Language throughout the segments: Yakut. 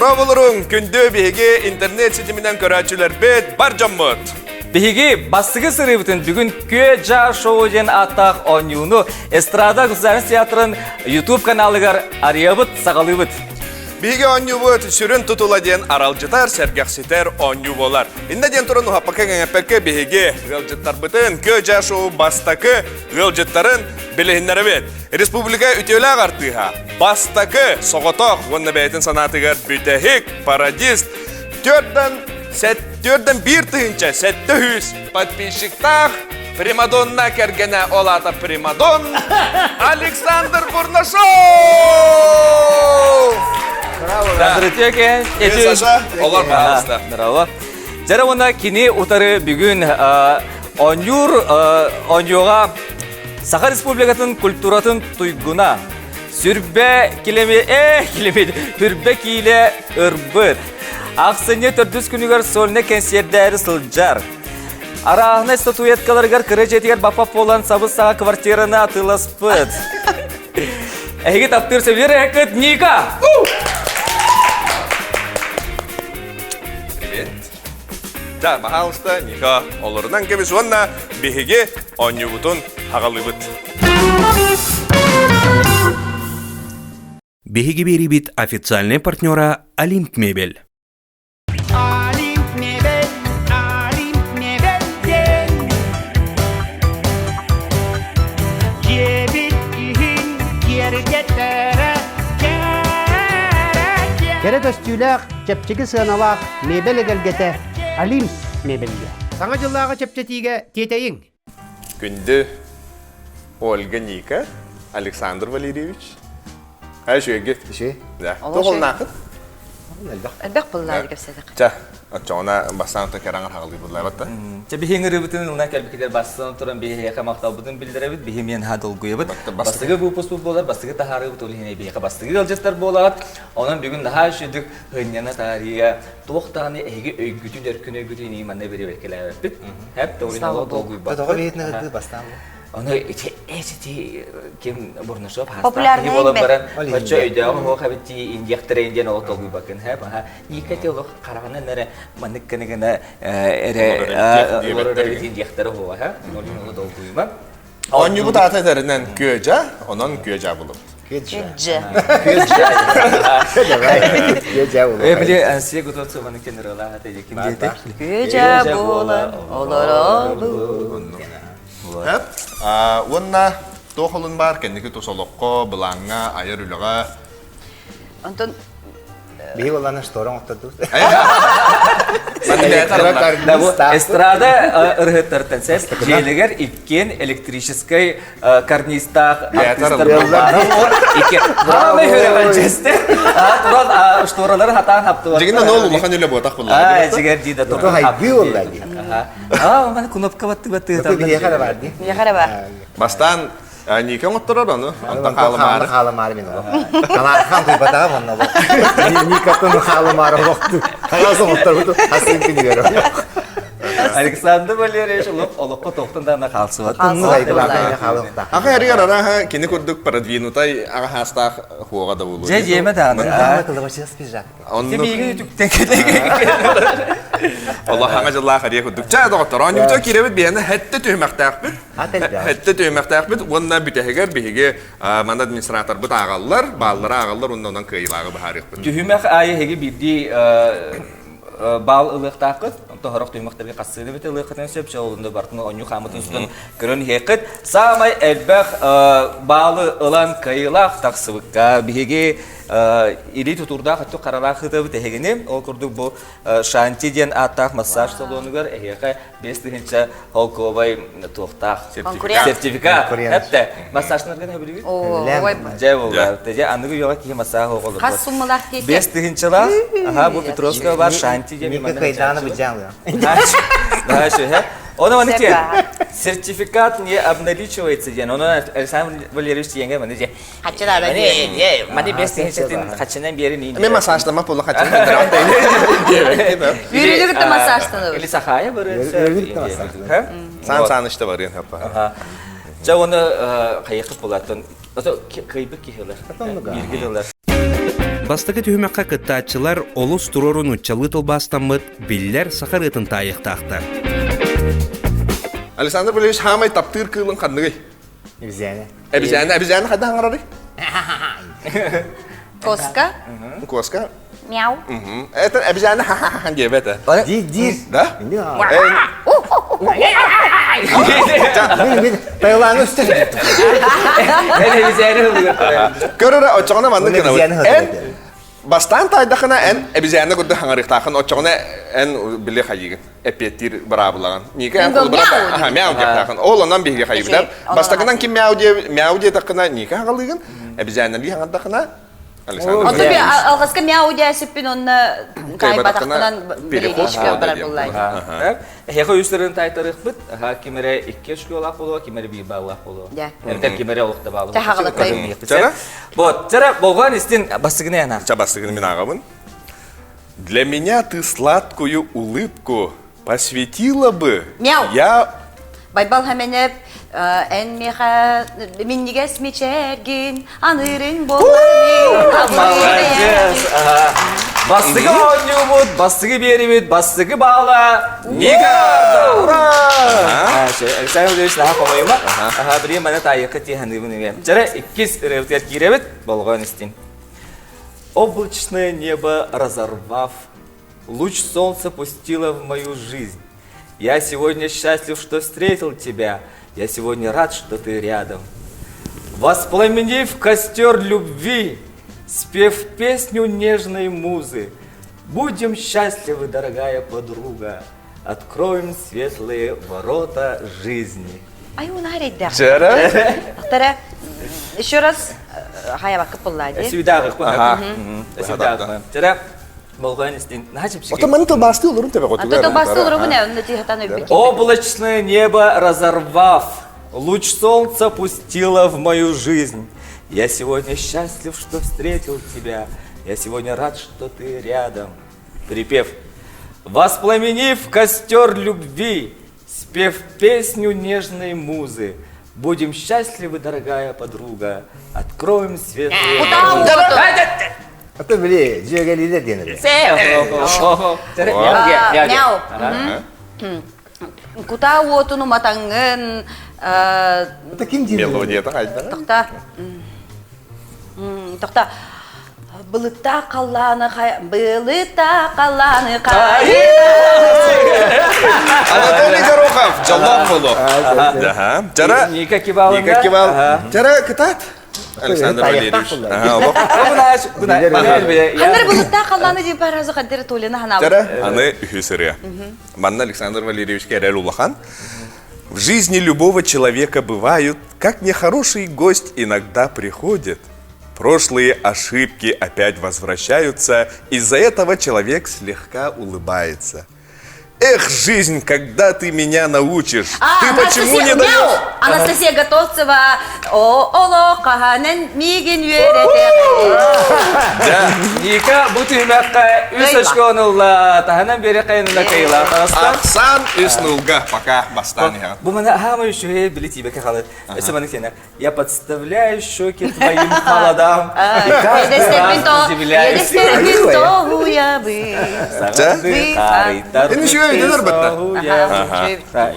Дорооболоруҥ, күндү биһиги интернет ситиминэн көрөөччүлэрбит, бар дьоммут! Биһиги бастакы сырыыбытын бүгүн Күө-дьаа шоу диэн ааттаах оонньууну Эстрада государственнай театрын YouTube каналыгар арыйабыт, саҕалыыбыт. Биһиги оонньуубут сүрүн тутула диэн аралдьытар, сэргэхситэр оонньуу буолар. Иннэ диэн туран уһаппакка кэҥэппэккэ биһиги ыалдьыттарбытын Күө-дьаа шоу бастакы ыалдьыттарын билиһиннэрэбит. Республика үтүөлээх артыыһа, бастакы соҕотох уонна бэйэтин санаатыгар бүтэһик пародист төрдөн төрдөн 1700 подписчиктаах Примадонна кэргэнэ ол аата Примадон Александр Бурнашов! Здравствуйте, Саша, олор, пожалуйста. Здорово. Дьэ уонна кини утары бүгүн оонньуур оонньууга Саха Республикатын культуратын туйгуна сүрбэ килэми э килэми түрбэ киилэ ырбыт. Ахсынньы төрдүс күнүгэр сольный кэнсиэрдээри сылдьар. Арааһынай статуэткаларыгар кыра дьиэтигэр баппап буолан сабыс-саҕа квартираны атыыласпыт. Эһиги таптыыр сөбүлэр эһэккит Ника! Привет. Да, пожалуйста, Ника олорунан кэбис уонна биһиги оонньуубутун хаҕалыыбыт. Биһиги биэрибит официальный партнера Олимп Мебель. Олимп мебель, Олимп мебель диэн Дьиэбит иһин киэргэтэрэ кэрэ Кэрэ көстүүлээх, чэпчэки сыаналаах мебель эгэлгэтэ Олимп мебельгэ. Саҥа дьыллааҕы чэпчэтиигэ тиэтэйиҥ! Күндү Ольга Ника, Александр Валерьевич. Ай үчүгэйгит. Үчүгэй. Да. Туох Элбэх. Элбэх буллаады кэпсэтэх. Ча, оччоҕуна бастаан то кэрэҥэр хаҕалыы буллаабат да. Чэ биһи ыҥырыыбытын ылынан кэлбикитигэр бастан туран биһиэхэ махталбытын биллэрэбит, биһи миэн ха долгуйабыт. Бастыгы выпуск буолар, бастыгы таһаарыыбыт ол иһин биһиэхэ бастыгы ыалдьыттар буолаҕыт. Онон бүгүн наһаа үчүгдүк һынньана таарыйа туох даҕаны эһиги өйгүтүн, өркүн өйгүтүн ии манна бириэбэккэлээбэппит. Хэп да олох долгуйбаппыт. Тоҕо биһитин ытыы бастаан Ону ити ити ким Бурнашов Популярный буолан баран оччо өйдөөҕүм суох эбит дии индиэхтэрэ диэн олох долгуйбаккын хэп аха Ника ти олох хараҕынан эрэ маннык гына гына эрэ олорор эбит индиэхтэрэ суоҕа ха олох долгуйма Оонньуубут аата этэринэн күөдьэ, онон күөдьэ булубут. Күөдьэ. Күөдьэ булубут. Э, били Ансия Гутоцеваны кенералаах ата ким диэтэй? Күөдьэ буолан олоробут. Хэп. Уонна туох олун баар кэнники тус олоххо, былааҥҥа, айар үлэҕэ Онтон Биһи буоллаана шторон оттодубут. Эстрада ырыһыттартан сес дьиэлигэр иккиэн электрическэй карнизтаах артистар икки хаамай хүрэмэлдьэстэ туран шторалары хатаан хаптылар. Дьигинэн ол улахан үлэ буотах булла. Аа дьигэр дии да Тото хайдыы буолла дии. Аа маны кнопка баттыы баттыы. Биһиэхэ эрэ бар дии. Биһиэхэ эрэ бар. Бастаан Ника оҥотторор ону, онтон хаалымаары. Хаалымаары мин олох. Халаархан куйбатаҕым онно олох. Никаттан хаалымаары олохту. Хараас оҥотторбуту хасын күнүгэр олох. Александр Валерьевич олох олоххо тохтон даҕаны хаалсыбат. Аха эригэр араха кини курдук продвинутай аҕа хаастаах хуоҕа да буолуо. Дьэ дьиэмэ даҕаны. Оннук. Биһиги үтүктэн Олох хаҥа дьыллаах эрия курдук. Чэ, доҕоттор, оонньуубутугар киирэбит биһиэнэ хэттэ түһүмэхтээхпит. Хэттэ түһүмэхтээхпит уонна бүтэһигэр биһиги манна администраторбыт ааҕаллар, бааллары ааҕаллар уонна онон кыайыылааҕы быһаарыахпыт. Түһүмэх аайы эһиги биирдии баал ылыахтааххыт. Онтон сорох түһүмэхтэргэ хассыыны бит ылыаххытын сөп. Чэ, ол онно барытын оонньуу хаамытын устун көрөн иһиэххит. Саамай элбэх баалы ылан кыайыылаах тахсыбыкка биһиги илии тутуурдаах өттүк харалаах ыытабыт эһигини. Ол курдук бу Шанти диэн ааттаах массаж салонугар эһиэхэ 5000 холкуобай туохтаах сертификат. Эптэ массажнаргын хөбүлүгүт? Дьэ буолла. Дьэ аныгы үйэҕэ киһи массаж оҕолор. Хас суммалаах диэки? 5000-лаах. Аха бу Петровская бар Шанти диэн Ника кайдааны быдьаан. Да, Ону маны сертификат не обналичивается диэн. Ону Александр Валерьевич диэҥэ маны дьэ Хаччынаада диэн. Маны бес тыһыынчатын хаччынан биэрин иин. Мен массажтама була хаччынан Үүрүлү кытта массажтанабыт. Или сахая барыан. Сан Санычта барыан хаппа. Ча оны хайыкы булаттан. Ото кыйбык киһилер. Биргилер. Бастакы түһүмэххэ кыттааччылар олус туруору нууччалыы тылбаастаммыт биллэр саха ырыатын таайыахтаахтар. Александр Валерьевич хаамай таптыыр кыылын ханныгый? Эбизээнэ. Эбизээнэ, эбизээнэ хайдах аҥарарый? Коска. Коска. Мяу. Это эбизээнэ ха-ха-ха диэбэт э. Диир, диир. Да? Таиланы үстэн. Эн эбизээнэ ылыгар. Көрөрө оччоҕуна маннык гынабыт. Эн Бастаан таайдахына эн эбизээнэ курдук хаҥарыахтааххын, оччоҕуна эн били хайыыгын, эппиэттиир быраабылаҕын. Ника эн Мяу холобура аха мяу диэхтааххын. Ол онон биһиги хайыыбытар. Бастакынан ким мяу диэ мяу диэтэххинэ Ника хаҥалыыгын, эбизээнэлии хаҥардахына Александр Онто би алҕаска мяу диэсиппин онно таайбатахпынан передачка барар буллай. Эһиэхэ үс ырын таайтарыахпыт. Аха ким эрэ икки очколаах буолуо, ким эрэ биир бааллаах буолуо. Эбэтэр ким эрэ олох да бааллаах. Чаһаҕалаттай. Вот, чара болҕоон истин бастыгыны ана. Ча бастыгыны мин ааҕабын. Для меня ты сладкую улыбку посвятила бы. Мяу. Я Байбал Хәменеп, эн миэхэ минньигэс мичээргин анырын болар Молодец! Бастыгы оонньуубут, бастыгы биэрибит, бастыгы баала Ника! Ура! Александр Владимирович наһаа хомойума. Аха, билигин маны таайыахха тиэханыыбын үгэ. Чара иккис ырыабытыгар киирэбит, болҕойон истиҥ. Облачное небо разорвав, луч солнца пустило в мою жизнь. Я сегодня счастлив, что встретил тебя. Я сегодня рад, что ты рядом. Воспламенив костер любви, спев песню нежной музы, будем счастливы, дорогая подруга, откроем светлые ворота жизни. Ай, уна рейдэх. Жара? Ахтара, еще раз, хайабакка пыллаа Сүдаагы Сүдаагы. Жара, Болҕойон истин. Наһаа чэпчэки. Оттон маны тылбаастыы олорун төбө хотугар. Тылбаастыы олоробун ээ, онно тиһатан өйбүт. Облачное небо разорвав, луч солнца пустило в мою жизнь. Я сегодня счастлив, что встретил тебя. Я сегодня рад, что ты рядом. Припев. Воспламенив костер любви, спев песню нежной музы, будем счастливы, дорогая подруга, откроем светлые... Ата били дьүөгэлиилэр диэн эбит. Мяу. Кутаа уотун уматаҥҥын Это ким диир? Мелодията хайда? Тохта. Тохта. Былыттаах халлааны былыттаах халлааны Анатолий Горохов, дьоллоох боло. Жара Ника Кибалында. Ника Кибал. Жара кытаат. Александр Валерьевич. Ханнар былыттаах халлааны диэн паразы хаддера Толина ханаабыт. Жара аны үһүс ырыа. Манна Александр Валерьевичке эрэл улахан. В жизни любого человека бывают, как нехороший гость иногда приходит. Прошлые ошибки опять возвращаются, из-за этого человек слегка улыбается. Эх, жизнь, когда ты меня научишь? А, ты почему не Анастасия, даешь? мяу! Анастасия Готовцева, о, оло, хаһанын миигин үөрэтэ. Ника бу түһүмэххэ үс Кыайла. очкону ылла, таһынан биэри кайынына кыйла таҕыста. Ахсан үс нулга пока бастаан иһэҕин. Бу маны аһаамай үчүгэй били тиибэкэ халыт. Өссө маны сиэнэ Я подставляю щеки твоим холодам. И каждый раз удивляюсь. Иэдэстэрбин тоһуйабын. Эми үчүгэй өйдөнөр батта.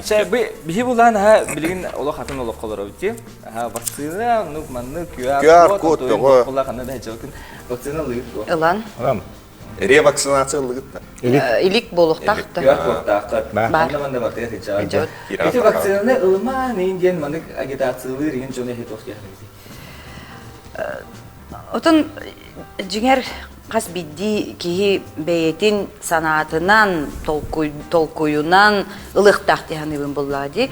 Чэ, биһи булаан аха билигин олох атын олоххолор эбит Аха вакцина, ну манны QR код тоҕо. Ханна да хачабыкын вакцина ылыгыт дуо? Ылан. Ревакцинация ылыгыт да. Илик буолуохтаах да. QR кодтаахтар. Бар. Манна манна бартыга хачаҕа. Ити вакцинаны ылымаан иин диэн маннык агитациялыыр иһин дьону эһи туох диэхтэрий? Отон дьиҥэр хас биирдии киһи бэйэтин санаатынан, толкуйунан ылыахтаах дии саныыбын буоллаҕа дии.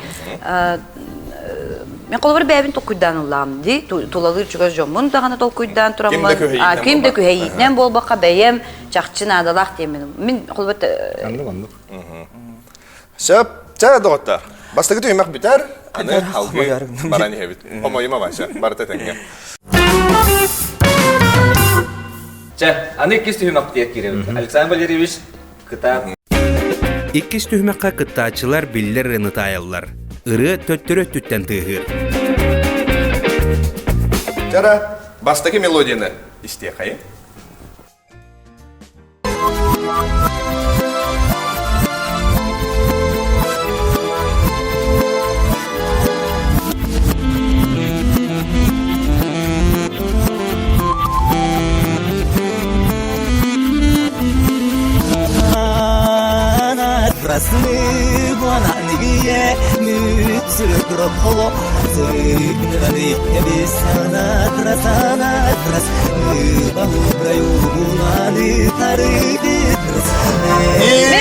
Мен холобур бэйэбин толкуйдаан ыллаҕым дии. Тулалыыр чугас дьоммун даҕаны толкуйдаан тураммын. Ким да күһэйиитинэн буолбакка бэйэм чахчы наадалаах диэммин. Мин холобур Оннук оннук. Сөп, чэ доҕоттор. Бастакы түһүмэх бүтэр, аны алгыы баран иһэбит. Хомойума Вася, барыта тэҥҥэ. Чэ, аны иккис түһүмэх диэт киирэбит. Александр Валерьевич, кытаат. Иккис түһүмэххэ кыттааччылар биллэр ырыаны таайаллар. Ырыа төттөрү өттүттэн тыаһыыр. Чара, бастакы мелодияны истиэхэйин. Мен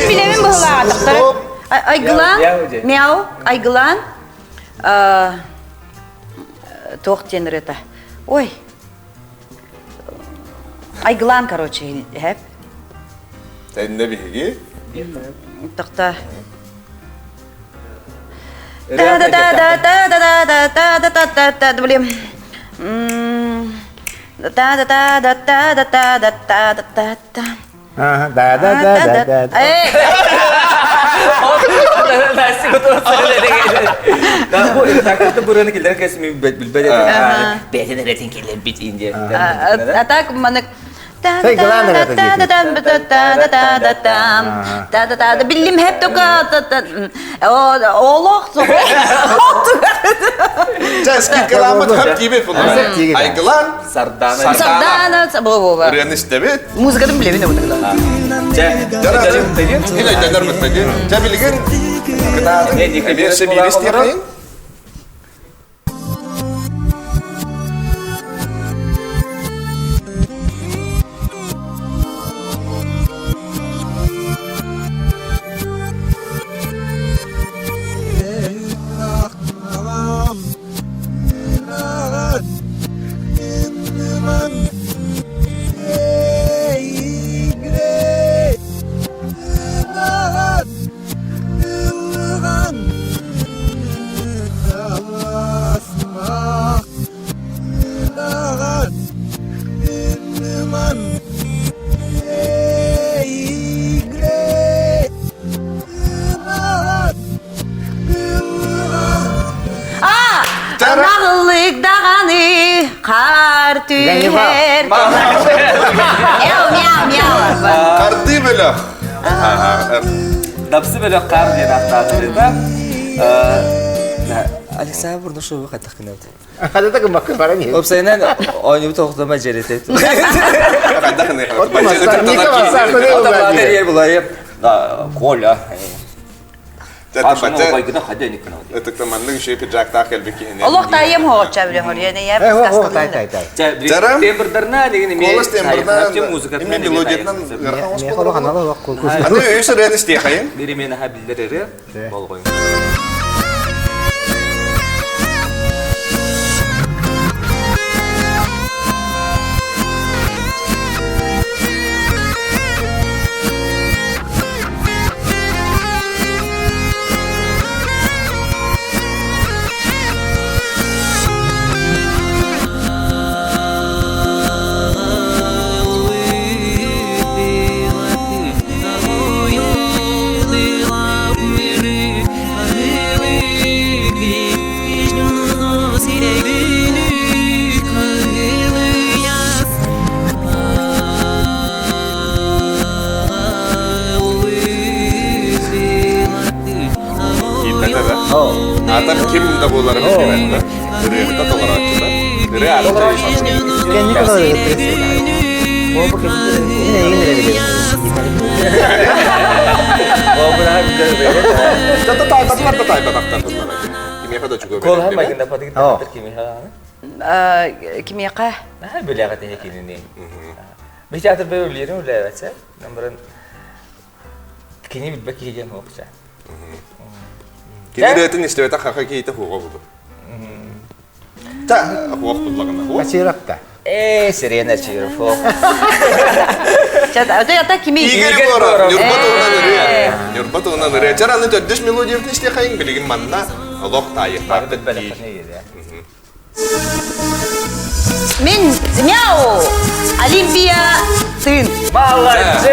билемин быһылаатахтар. Айгылаан, мяу, айгылаан, туох диэн ырыата. Ой, Айгылаан, короче, хэп. Тэннэ биһиги. Тохта. Да да да да да да да да да да да да да блин. Да да да да да да да да да да да. Да да да да да. А так манык Биллим хеп тока олох Чэ, скидкаламмыт хөп тиибит буолла. Айгылан Сардана. Сардана бо-бо. Ырыаны истэбит. Музыкатын билэбин обутугла. Чэ, Кин өйдөнөр быттагын. Чэ, билигин кытаатын эмиэ сэбиирис диэхайын. Наҕыллык даҕаны хаар түһэр. Мяу, мяу, мяу. Хардыы бөлөх. Дапсы бөлөх хаар диэн ааттаатылыта. Александр Бурнашовы хайдах гынабыт? Хадата гыммакка баран иһин. Опсайынан оонньуубут тоҕуттама дьэрэтэ. Хайдах гынай? Коля. Ытыктаманнык үчүгэй пиджактаах кэлбит киһини. Олох таайым хоҕочча биле хорьяны я Жарам. Тембрдарна деген эме Голос тембрынан, музыкатынан эме мелодиятынан Аны өй сырыан истиэхэйин. Бири мен аха биллер болҕойун. Атар ким да буолара билбэт да. Ырыата толорооччута. Ырыа аты Кимиэхэ да чугу Кол ха майгында патыгы тахтар кимиэхэ. Кимиэхэ? Наһаа билэҕэ тэһэ кинини. Бу театр бе үллерин үллээбэтсэ. Намбарын кини билбэт киһи диэн хуохча. Кини ырыатын истибэтэх хаха киһитэ хуоҕа буду. Та хуох буллагына. Ачирапта. Э, Сирена Чиров. Ата кими? Игорь Егоров, Нюрба туһунан ырыа. Нюрба туһунан ырыа. Чар аны төрдүс мелодиябытын истиэхэйин билигин манна олох таайыктаахтык дии. Мин мяу! Олимпия тын. Молодец!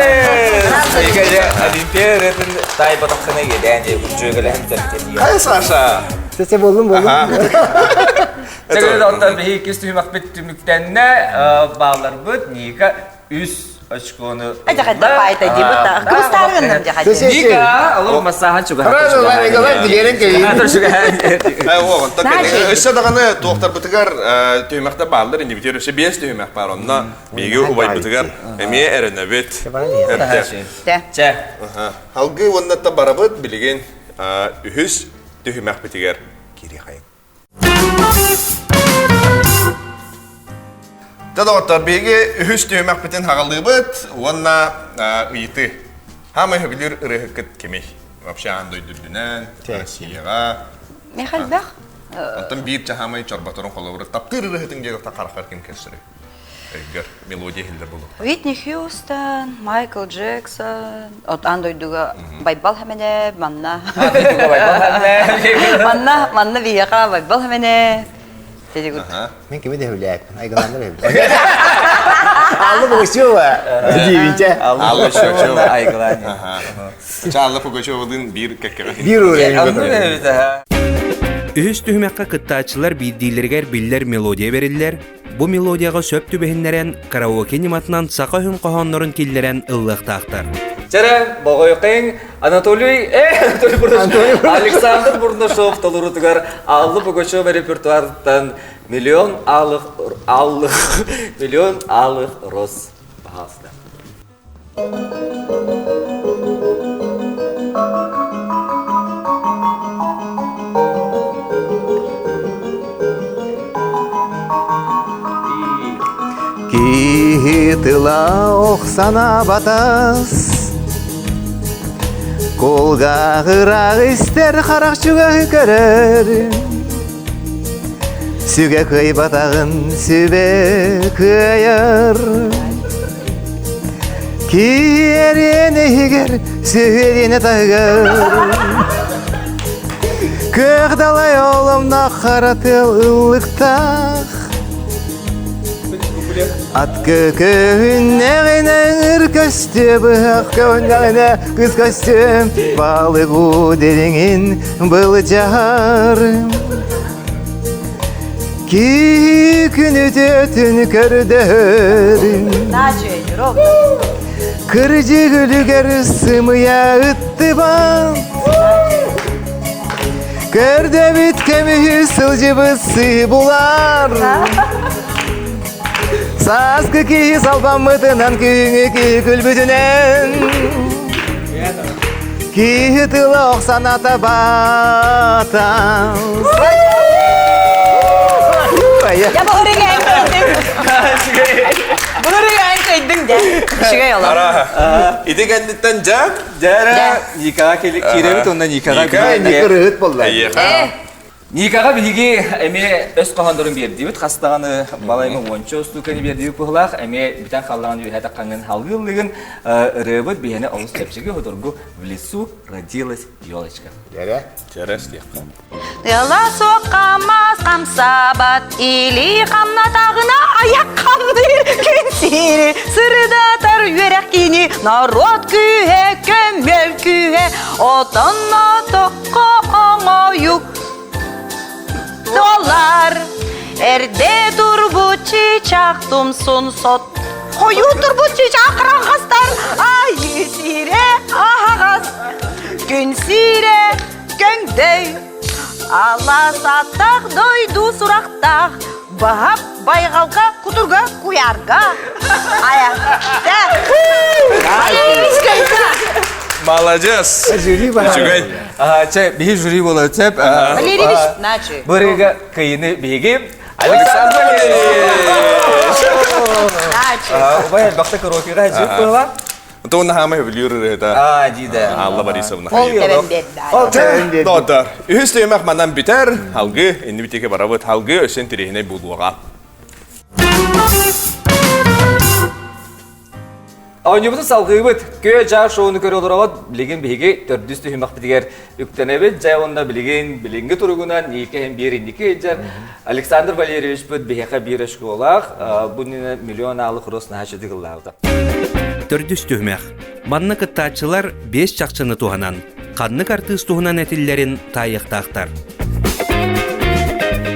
Игорь Олимпия ырыатын таайбатаххына иэдээн дии күрдьүөгэлэһэн бүтэрбитэ Хай, Саша! Сесе боллум боллум. Чэгэр оттон биһи иккис түһүмэхпит түмүктэннэ баалларбыт Ника үс очкону Ажахайда паайта дибыта. Кыбыстааргынным жахайда. Ника, олор массаахан чугаһата Өссө даҕаны туохтарбытыгар түһүмэхтэр бааллар иннибитигэр өссө биэс түһүмэх баар онно биһиги убайбытыгар эмиэ эрэнэбит. Чэ. Алгыы уонна барабыт билигин үһүс түһүмэхпитигэр киириэхэйин. Дьэ доҕоттор, биһиги үһүс түһүмэхпитин хаҕалыыбыт уонна ыйытыы. Хаамай сөбүлүүр ырыаһыккыт кимий? Вообще аан дойду үрдүнэн, Россияҕа. Миэхэ элбэх. Оттон биир чаһаамай чорботорун холобура таптыыр ырыаһытыҥ диэн хараххар ким көрсөрүй? Өйгөр мелодия иһиллэр буолуо. Уитни Хьюстон, Майкл Джексон, от аан дойдуга Байбал Хэмэнэ, манна. Манна, манна биһиэхэ Байбал Хэмэнэ. Мин кими да сөбүлээппин, айгылааннар сөбүлээппин. Алла Пугачева диибинчэ. Алла Пугачева. Айгылаан. Алла Пугачевалыын биир кэккэҕэ. Биир уровень. Үһүс түһүмэххэ кыттааччылар биирдиилэригэр биллэр мелодия бэриллэр, Бу мелодияҕа сөп түбэһиннэрэн, караоке ньыматынан саха өһүн хоһооннорун киллэрэн ыллыахтаахтар. Чэрэ, боҕойкайыҥ Анатолий, э, Анатолий Бурнашов, Александр Бурнашов толорутугар Алла Пугачева репертуарыттан миллион алых, алых, миллион алых роз, пожалуйста. Киһи тыла охсана батас Кулгааҕыраах истэр харах чугаһы көрөр Сүгэ кыайбатаҕын сүбэ кыайар Киэриэн иһигэр сүһүриэнэ таһыгар Күөх далай оломнох хара тыал ыллыктаах Ат көкөһүннэҕинэ ыр көстүө быһах көһүннэҕинэ кыс көстүө балык уу дириҥин былдьаһар Киһи күнү түөтүн көрдөһөр Кырдьык үлүгэр сымыйа ыттыбат Көрдөбүт көмүһү сылдьыбыт сыы булар Сааскы киһи салбаммытынан күһүҥҥү киһи күлбүтүнэн Киһи тыла охсаната батан Я бұғырыға ән кайдың. Бұғырыға ән кайдың де. Үчүгэй олор. Ити кэнниттэн дьэ Дьэ, Никаға киирэбит онно Никаға Ника ырыһыт болла. Никаҕа биһиги эмиэ өс хоһооннорун биэрдибит. Хас даҕаны балайма уонча устууканы биэрдибит быһылаах. Эмиэ бүтэн халлаан үөһэ таххаҥын халгыыллыгын ырыабыт биһиэнэ олус чэпчэки хотургу в лесу родилась елочка. Дьэрэ. Дьэрэ истиэххэ. Тыала суох хамас хамсаабат или хамнатаҕына аяк хамныыр күн сири сырдатар үөрэх киини народ күүһэ көмөл күүһэ отонно токко оҥоойук Доллар эрдэ турбут чыычаах тумсун сот хойуу турбут чыычаах хараҥхастар айыы сиирэ аһаҕас күн сиирэ көҥдөй алаас аттаах дойду сурахтаах баһап байҕалга кутурга куйаарга айа Молодец. Жюри бар. Үчүгэй. Чэ, биһи жюри болар чеп. Валерьевич, начи. Бырыга кыйыны биһиги Александр Валерьевич. Начи. Убай бакта караокега жып была. Тугун хаамай бүлүүр ырыата. А, диде. Алла Борисовна. Ол тебен берді. Додар. Үһүс түһүмэх манан бүтэр. Алгы, инни битике барабыт. Алгы өссө интэриэһинэй буолуоҕа. Оонньуубутун салгыыбыт. Күө-дьаа шоуну көрө олоробут. Билигин биһиги төрдүс түһүмэхпитигэр үктэнэбит. Дьэ уонна билигин билиҥҥи туругунан иикэһин биир инники сылдьар Александр Валерьевичпыт биһиэхэ биир очколаах. Бу иннинэ миллион аалы хрос наһаа үчүгэй ыллаабыта. Төрдүс түһүмэх. Манна кыттааччылар биэс чахчыны туһанан, ханнык артыыс туһунан этиллэрин таайыахтаахтар.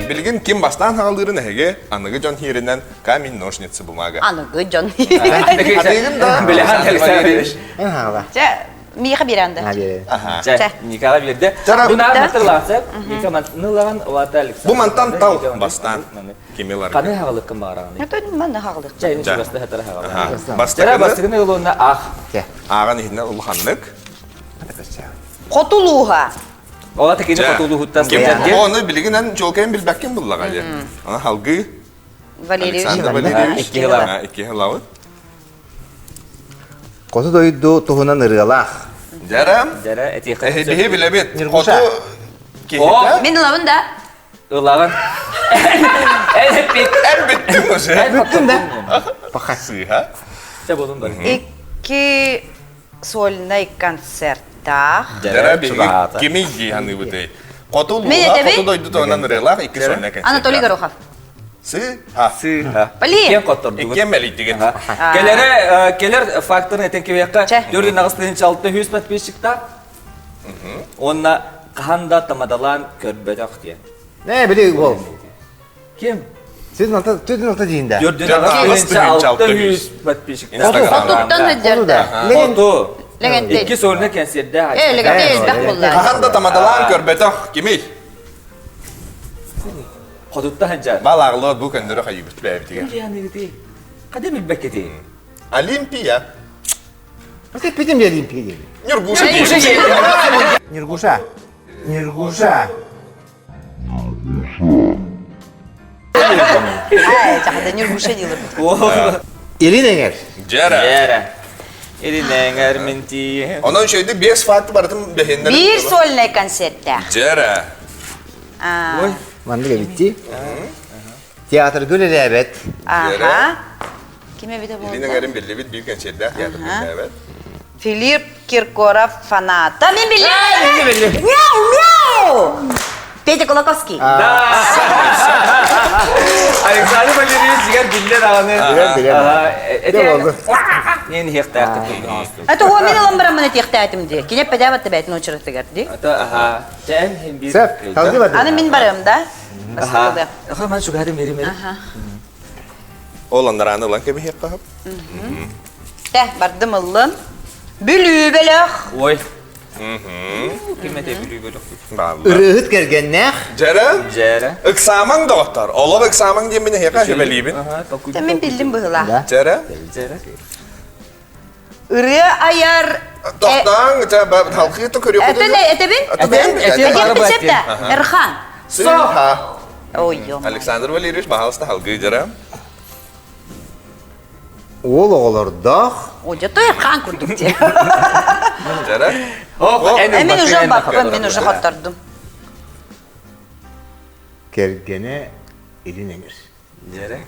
Билигин Билигин ким бастаан хаалыырын эһиги аныгы дьон хииринэн камень, ножницы, бумага. Аныгы дьон. Аныгын да. Билэхан Александрович. Эн хаала. Чэ, миэхэ биэрэн да. Чэ, Николай биэрдэ. Бу наар мантан Ника мантан Улата Александр. Бу мантан тал бастаан. Кими ыларга? Ханы хаҕылыккын баҕараҕын? Атын манна хаҕылык. Чэ, ини чугасты хатара хаҕылык. Бастакыны бастакыны ылуонна ах. Ааҕан иһинэн улаханнык. Хотулууһа. Ола такини хотулууһуттан Оны билигин чуолкайын билбэккин буллаҕа дии. Аны халгыы Валерьевич. Александр Валерьевич. Икки ылабыт. Хоту дойду туһунан ырыалаах. Дьэрэ. Дьэрэ, этиэххэ. Биһи билэбит. Хоту киһитэ. Мин ылабын да. Ылаҕын. Эн бүттүҥ уже. Бүттүм да. Пока сыыһа. Чэ болун бар. Икки сольнай концерттаах. Дьэрэ биһиги кими дии саныыбытый? Хоту улууһа, хоту дойду туһунан ырыалаах икки сольнай концерт. Анатолий Горохов. Сыыһа. Сыыһа. Блин. Киэн хоттордугут. Иккиэн мэлийдигит. Кэлэрэ, кэлэр факторын этэн кэбиэххэ, төрүн 6 подписчиктаах. Уонна хаһан да тамадалаан көрбөтөх диэн. Ээ, били уол. Ким? Сүүс алта, түөрт алта диин да. Төрдүн алта үс подписчик. Хотуттан сылдьарда. Хоту. Лэгэнтэй. Икки сорна кэнсиэрдээх. Ээ, Лэгэнтэй элбэх буолла. Хаһан да тамадалаан көрбөтөх кимий? Хотуттан сылдьар. Балааҕылыат бу көннөрө хайыбыт бэйэбитигэр. Хадым билбэккити. Олимпия. Ты питем я Олимпия. Нюргуша. Нюргуша. Нюргуша. Ай, чахада Нюргуша диылыр. Ирина эҥэр. Дьэрэ. Дьэрэ. Ирина эҥэр мин тиийэн. Онон шөйдү биэс факт барытын бэһиннэр. Биир сольнай концерттээх. Дьэрэ. Ой, маннык эбитти. Театрга үлэлээбэт. Аха. Ким эбитэ буолла? Ирина эҥэрин биллибит биир кэнсиэрдээх театр үлэлээбэт. Филипп Киркоров фаната. Мин биллим! Мяу, мяу! Петя Кулаковский. Да. Александр Валерьевич дигэр биллэр даҕаны. Билэр, билэр. Нен иһиэхтээхтик Это о мин ылан бараммын этиэхтээтим дии. Кине пэдээбат бэйтин очередыгар дии. Это аха. Чээн хин бир. Сөп, талгы барды. Аны мин барыам да. Аха. Аха, ман шугадым бери мери. Ол андарааны ылан кэбиһиэххэ Тэ, бардым ыллым. Бүлүү бөлөх. Ой. Ким этэй бүлүү бөлөх? Ырыаһыт кэргэннээх. Дьэрэ. Дьэрэ. Ыксаамаҥ доҕоттор. Олох ыксаамаҥ диэн мин эһиэхэ сүбэлиибин. Тэ мин биллим быһыылаах. Дьэрэ. Дьэрэ. Ырыа айар Тохтооҥ, халқыы то көрүөххүт. Этэн этэбин? Этэбин. Этиэхпин сөп да? Эрхан. Сыха. Ой, ё. Александр Валерьевич, пожалуйста, халгыы дьэрэ. Уол оҕолордоох. Ой, то Эрхан курдук дии. Дьэрэ. Мин уже баппын, мин уже хоттордум. Кэргэнэ илин эҥэр. Дьэрэ.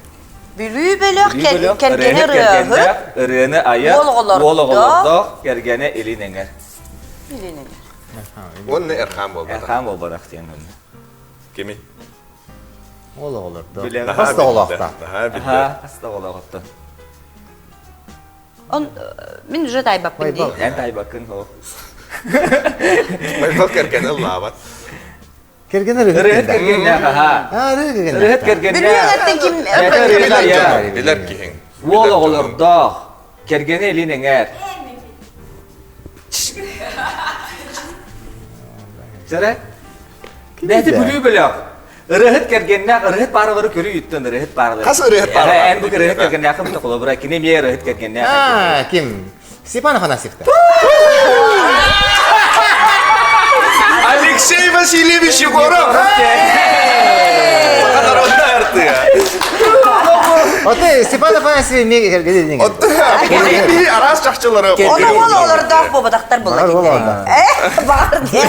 Бүлүү бөлөх кэргэнэ ырыаһыт. Ырыаны айар, уол оҕолордоох, кэргэнэ илин эҥэр. Илин эҥэр. Уонна Эрхан буолбатах. Эрхан буолбатах диэн онно. Кими? Уол оҕолордоох. Хас да оҕолоохтоох. Наһаа билдэ. Хас да оҕолоохтон. Он мин уже тайбаппын дии. Эн тайбаккын ол. Байбал кэргэнэ ыллаабат. Кэргэн ырыһыт Ырыһыт кэргэннээх аһаа. Аа, ырыһыт кэргэннээх. Ырыһыт кэргэннээх. Бүлүүҥэттэн ким Билэр Билэр киһиҥ. Уол оҕолордоох. Кэргэнэ илин эҥээр. Сэрэ? Бэти бүлүү бөлөх. Ырыһыт кэргэннээх, ырыһыт пааралары көрүү үттэн ырыһыт пааралары. Хас ырыһыт пааралары? Эн бу ырыһыт кэргэннээххин бу холобура, кини эмиэ ырыһыт кэргэннээх. Аа, ким? Степан Афанасьевта. Алексей Васильевич Егоров! Саха народная артыа. Оты Степан Афанасьевич эмиэ кэргэнэ Отту араас чахчылары. Оны ол олордоох буолбатахтар буолла кинилэр. Э, баҕар диэ.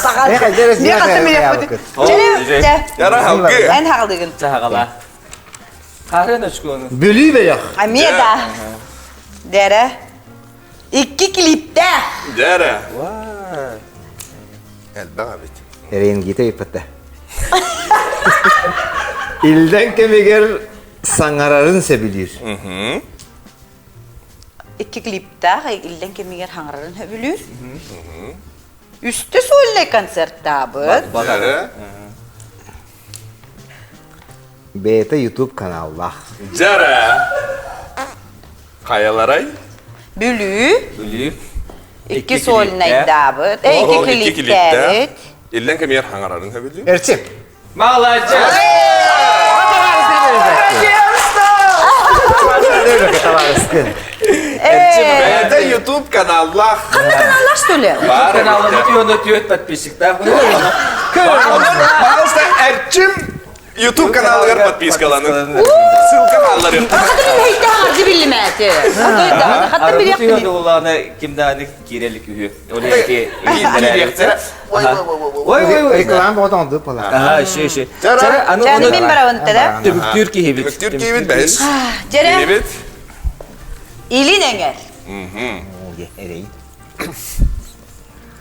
Баҕар. Мен хатым билэппит. Чэ, Яра халгы. Эн хаҕалыгын. Чаҕала. Харын очкону. Бүлүү бөлөх. Эмиэ да. Дэрэ. Икки клиптээх. Дэрэ. Элбэх эбит. Эренгита ыйыппатта. Илдэн кэмигэр саҥарарын сөбүлүүр. Икки клиптээх, иллэн кэмигэр хаҥарарын сөбүлүүр. Үстэ сольнай концерттаабыт. Дэрэ. Бэйэтэ YouTube каналлаах. Дьара. Хайаларай? Бүлүү. Бүлүү. Икки сольнайдаабыт. Э, икки клиптээбит. Иллен кэмигэр хаҥарарын сөбүлүүр. Эрчим. Молодец! Бэйэтэ YouTube каналлаах. Ханна каналлаах что ли? Бар Каналымыт уонна түөрт подписчиктаах. Пожалуйста, Эрчим YouTube каналыгар подпискаланын. Ссылка хаалларыам. Хатын хейте биллимээти. Хатын билиэхпин. Улаана ким дааны киирэлик үһү. Ол эки Киириэхтэрэ. Ой, ой, ой. Реклама боҕотон онду пала. Аха, еще, еще. Чара, аны Чаны оны мин барабын да? түбүктүүр киһибит. Түбүктүүр киһибит бэһис. Дьэрэ, Киһибит. илин эҥэр. Эрей.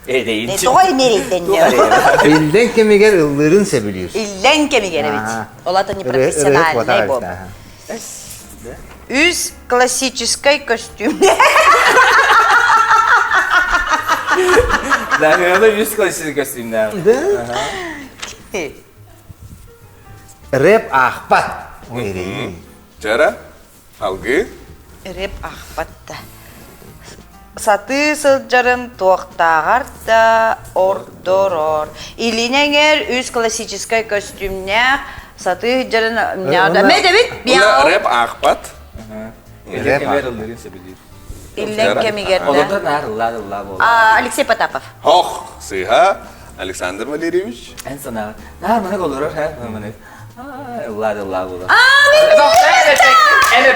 Эдейин. Тоҕо имерейтен Иллен кэмигэр ыллыырын сөбүлүүр. Иллен кэмигэр эбит. Ол ата непрофессиональный буол. Үс классическай көстүүм. Да, үс классическай көстүүмнээх. Рэп аахпат. Ой, Чара, алгы. Рэп аахпат да. Сатыы сылдьарын туохтааҕар да ордорор. Илин эҥэр үс классическай көстүүмнээх сатыы сылдьарын Мэдэбит Уна рэп аахпат. Рэп ыллыырын сөбүлүүр. Иллен кэмигэр Олордо наар ыллаа ыллаа буолар. Алексей Потапов. Хох, сыыһа. Александр Валерьевич. Эн санаа. Наар маны олорор ха маны. Ыллаа ыллаа буолар. Мин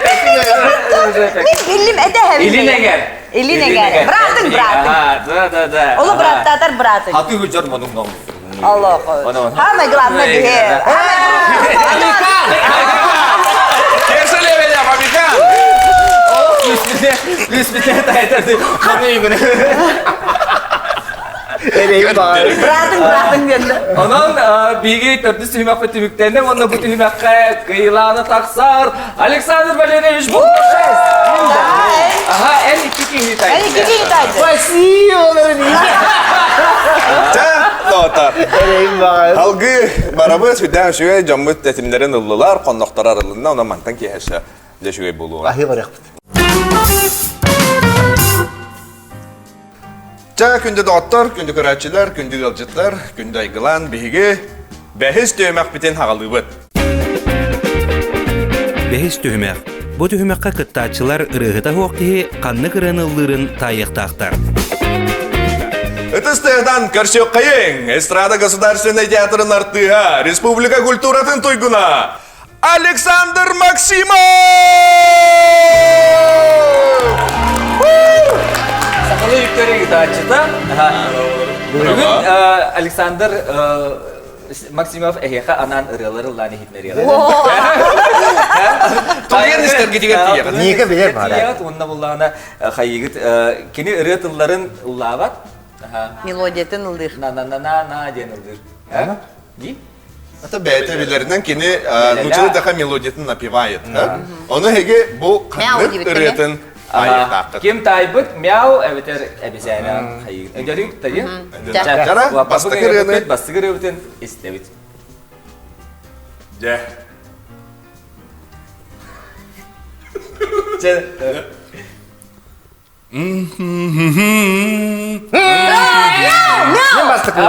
биллим этэһэм. Илин эҥэр. Илин эҥэр. Быраатыҥ, быраатыҥ. Да, да, да. Олу бырааттаатар быраатыҥ. Хаты хүлдьэр манук ном. Аллах. Самое главное биһи. Кеша Лебедев, Амикан! Үспүтэ тайтарды. Маны югуна. Быраатыҥ, быраатыҥ диэннэ. Онон биһиги төрдүс түһүмэхпит түмүктэннэ уонна бу түһүмэххэ кыайыылааны тахсар Александр Валерьевич Бурташев! Аха, эн икки киһи Эн икки киһи тайды. Спасибо, Чэ, доҕоттор. Алгыы барабыт сүрдээх үчүгэй дьоммут тэтимнэрин ыллылар, хоннохторо арылынна, онон мантан киэһэ дьэ үчүгэй буолуоҕа. Аһыы барыахпыт. Чэ, күндү доҕоттор, күндү көрөөччүлэр, күндү ыалдьыттар, күндү айгылаан биһиги бэһис түһүмэхпитин хаҕалыыбыт. Бэһис түһүмэх. Бу түһүмэххэ кыттааччылар ырыаһыта суох киһи ханнык ырыаны ыллыырын таайыахтаахтар. Ытыс тыаһынан көрсүөххэйиҥ! Эстрада государственнай театрын артыыһа, республика культуратын туйгуна Александр Максимов! Сахалыы үктэрин ыытааччыта. Бүгүн Александр Максимов эһиэхэ анаан ырыалары ыллаан иһитинэриэҕэ. Тулуйан истэргитигэр тиийэҕит. Ника билэр баара. Уонна буллаҕына хайыгыт кини ырыа тылларын ыллаабат. Мелодиятын ыллыыр. На-на-на-на диэн ыллыыр. Ди? Это бэйэтэ билэринэн кини нуччалыы даха мелодиятын напевает. Ону эһиги бу ханнык ырыатын айыктааххыт? Ким таайбыт мяу эбэтэр эбисээнэ хайыгыт. Өдөрүк тайын. Чара бастакы ырыаны бастакы ырыабытын истэбит. Дьэ. Чэ. Мен бастакы.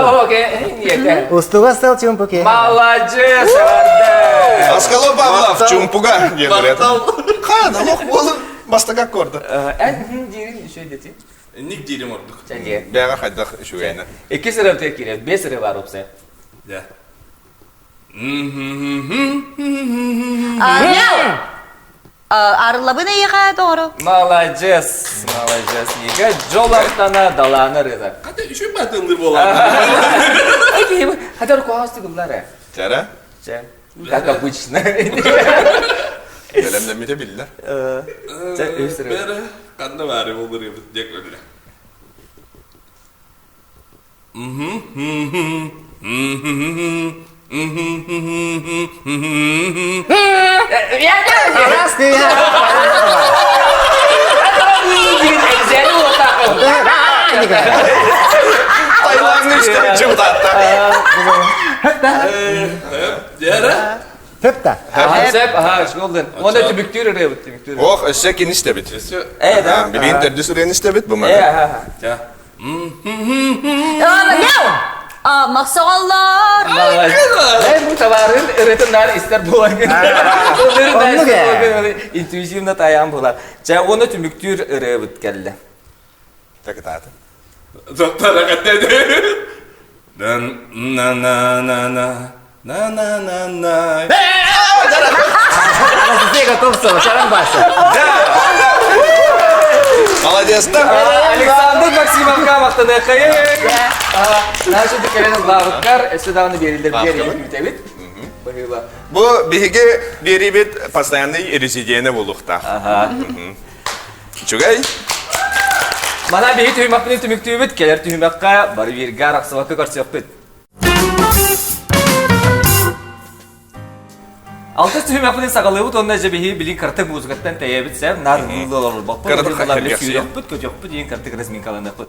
Устуга стал чумпуке. Молодец, Арде! Аскало Павлов, чумпуга диэн ырыата. Хайа, налог буолун бастакы аккорда. Эн диирин үчүгэй дети. Ник диирим ордук. Бэҕэ хайдах үчүгэйинэ. Икки сыры киирэр, бес сыры бар упса. Да. Арыллабын эйиэхэ доҕору. Молодец, молодец, Ника. Дьолортана далаана ырыата. Хата үчүгэй баатыллыы буолар. Эти, хата руководство гыллар э. Чара? Чэ. Как обычно. Бэлэмнэммитэ биллэр. Чэ, үс ырыа. Бэрэ, ханна баары ол ырыабыт диэк өллө. Тайландны истәүче утатта. Сөп да? Сөп, аха, школден. Онда түбүктүүр ырыабыт, түбүктүүр. Ох, өссө кини истэбит. Э, да. Билигин төрдүс ырыаны истэбит бу Э, маны. аха. Махсоҕоллор. Э, бу табаарын ырытын наар истер буолан. Оннук ээ. Интуитивно таян буолар. Чэ, оны түмүктүүр ырыабыт кэллэ. Такытааты. На на на на на на на на Анастасия Готовцева, Шаран Баса. Молодец да. Александр Максимовка мақтанықайын. Наша дикерен лавыккар, өссө даҕаны биэриллэр биэрии күүтэбит. Быһыыла. Бу биһиги биэрибит постоянный резиденэ буолуохтаах. Үчүгэй. Мана биһи түһүмэхпитин түмүктүүбүт, кэлэр түһүмэххэ бары бииргэ арахсыбакка көрсүөхпүт. Алтыс түһүмэхпитин саҕалыыбыт уонна дьэ биһи билин кыртык музыкаттан тэйэбит сэм наар ыллыы олорбоппут. Кыратык хаххыргахсыйа. Сүүрүөхпүт, көтүөхпүт, иин кыртык разминкаланыахпыт.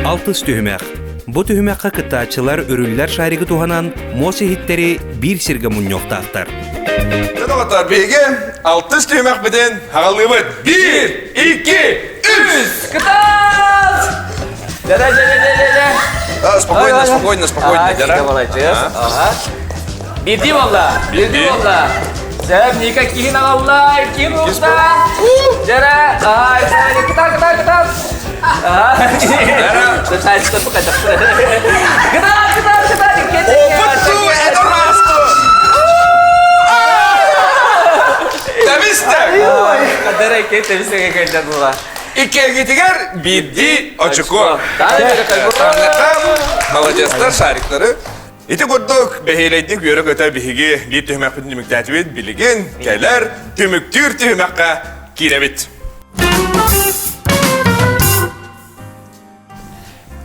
Алтыс түһүмэх. Бу түһүмэххэ кыттааччылар үрүллэр шаригы туһанан муос иһиттэри биир сиргэ мунньуохтаахтар. Дьэ доҕоттор, биһиги алтыс түһүмэхпитин аҕаллыыбыт. Биир, икки, үс! Кытаат! Дэ-дэ-дэ-дэ-дэ-дэ! А, Спокойно, спокойно, спокойно. Дьара. Молодец. Ага. Бирди болла. Бирди болла. Сәп, Ника киһин аҕалла, ким уста? Дьара, ай, кытаа, кытаа, кытаа. Кытаа, кытаа, кытаа. Опытту, это расту! Тэбистэ! Кадара икки тэбисеге кэлдэр була. Иккиэгитигэр биирдии очко. Молодецтар шариктары. Ити курдук бэһиэлэйдик үөрэ-көтө биһиги биир түһүмэхпитин түмүктээтибит билигин кэлэр түмүктүүр түһүмэххэ киирэбит.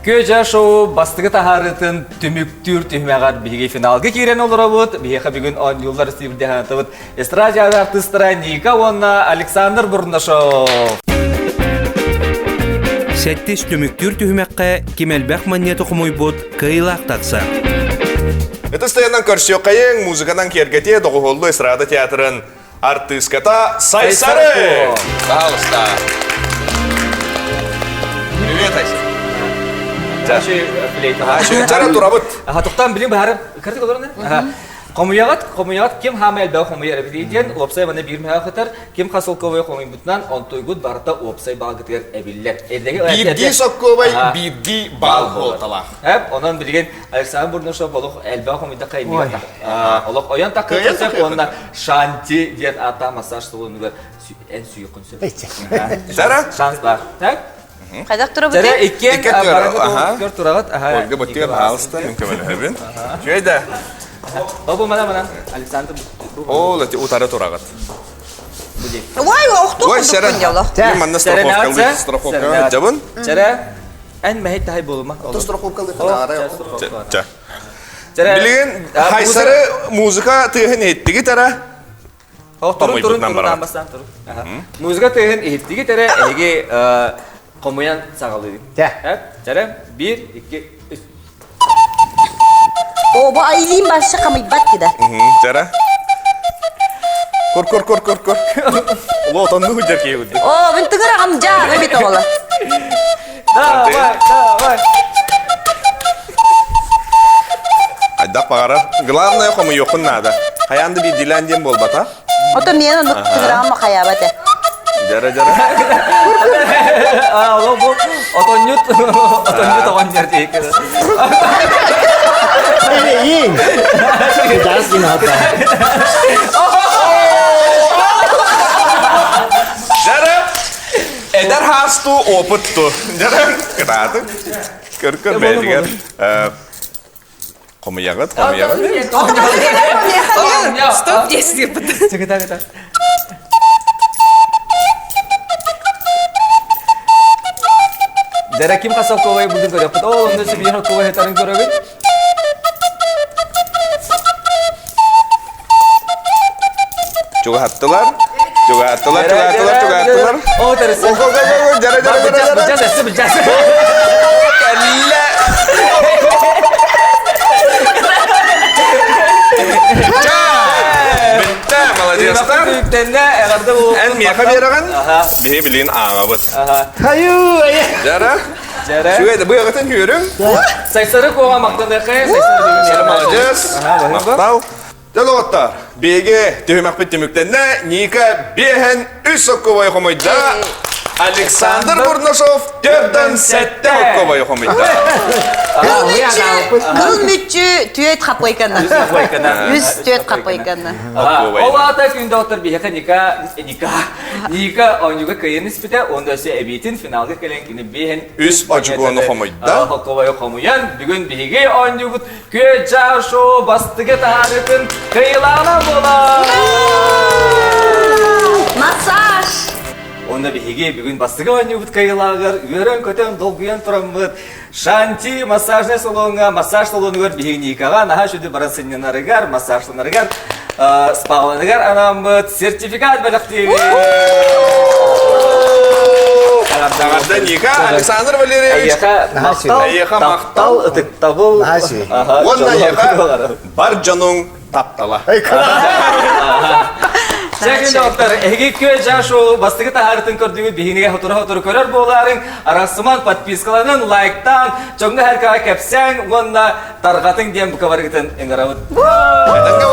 Күөдьэ шоу бастакы таһаарыытын түмүктүүр түһүмэҕэр биһиги финалга киирэн олоробут. Биһиэхэ бүгүн оонньууллар стилдиһанатыбыт эстрада артыыстара Ника уонна Александр Бурнашов. Сэттис түмүктүүр түһүмэххэ ким элбэх манньыаты хомуйбут кыайыылаах тахсар. Ытыс тыйанан көрсүөххэйиҥ, музыканан киэргэтиэ доҕуһуоллу эстрада театрын артыыската Сайсары! Пожалуйста. Привет, Айсар. Чара турабыт. Аха, тоқтан билин баһары кыртык олорун. Хомуйаҕыт, хомуйаҕыт ким хаама элбэх хомуйар эбит диэн уопсай маны биир мөһөөх ытар, ким хасылковой хомуйбутунан онтуйгут барыта уопсай баалгытыгар эбиллэр. Биирдии соккуобай, биирдии баал буолталаах. Эп, онон билигин Александр Бурнашов олох элбэх хомуйдахха имигэ олох ойон таккыта сөп уонна Шанти диэн ааттаах массаж салонугар эн сүйүөххүн сөп. Сара? Шанс баар. Так? Хайдах турабытый? Сара иккиэн Икки көр тураҕыт. Ольга Баттыга баалыста, мен көмөлөһөбүн. Үчүгэй да. О, бу мана мана. Александр. Ол эти утары тураҕыт. Ой, охту Ой, Сара. Мен манна страховка страховка жабын. Сара, эн мэһэй таһай буолума. Страховка Ча. Билигин Хайсары музыка тыаһын иһиттигит эрэ? Турун турун турун бастаан турун. Музыка тыаһын иһиттигит эрэ эһиги хомуйан саҕалыыбын. Чэрэ, биир, икки, үс. О, бу Айлин башы хамыйбат кида. Чэрэ. Кор кор кор кор кор. Уло отонну худер киһи О, мин тыгыр ағам жаа, бит оҕола. Давай, давай. Айдах баҕарар. Главное хомуйуоххун наада. Хайаан да биирдиилээн диэн буолбата. Ото миэн оннук тыгыраҕым хайаабат э. Дьара дьара. А, ол бу отонньут отонньут оҕонньор диэки. Эйин! Дас гината. Дьара. Эдэр хаасту опытту. Дьара. Кытааты. Көр-көр бэйэтигэр. Хомуйаҕыт, хомуйаҕыт. Стоп действие. Чыгыта гыта. Дара ким хасалковай будун көрөппүт. Ол онно сибиир хокковай хатарын көрөбүт. Чугаһаттылар. Чугаһаттылар, чугаһаттылар, чугаһаттылар. О, тересе. О, го, го, го, жара, жара, жара, жара. Бычас, бычас, бычас. Кэллэ. Эҕэрдэ буолуохтун. Эн миэхэ биэрэҕин, биһи билигин ааҕабыт. Хайыы, айа. Дьара. Дьара. Үчүгэй да быаҕытын үөрүҥ. Сайсары куоҕа махтаныахай, Сайсары бүгүн Молодец. Махтал. Дьэ, доҕоттор, биһиги түһүмэхпит түмүктэннэ. Ника биэһэн үс соккубай хомуйда. Александр Бурнашов төрдөн сэттэ соккубай хомуйда. Кыл мүччү түөт хапойканы. Үс түөт хапойканы. Ол аата күн доҕоттор биһиэхэ Ника Ника Ника оонньууга кыайан испитэ, уонна өссө эбиитин финалга кэлэн кини биэһин үс очукуону хомуйда. Хоккобойу хомуйан, бүгүн биһиги оонньуубут Күө-дьаа шоу бастыгы таһаарыытын кыайыылааҕынан буолар! Массаж! Онно биһиги бүгүн бастыгы оонньуубут кыайыылааҕыгар үөрэн-көтөн, долгуйан тураммыт Шанти массажнай салоҥҥа массаж салонугар биһиги Никаҕа наһаа сүдү баран сынньанарыгар, массажтанарыгар, спаланарыгар анаммыт сертификат бэлэхтиибит! Эҕэрдэ Ника, Александр Валерьевич. Эйиэхэ махтал, ытыктабыл. Уонна эйиэхэ бар дьонуҥ таптала. Чэгин доктор, эһиги күө шоу бастакы таһаарытын көрдүгүт биһинигэ хотура-хотуру көрөр буолаарыҥ, арахсыман подпискаланын, лайктаан, дьоҥҥо һэркэҕэ кэпсээҥ уонна тарҕатыҥ диэн бука барыгытын ыҥырабыт. Этэҥҥэ.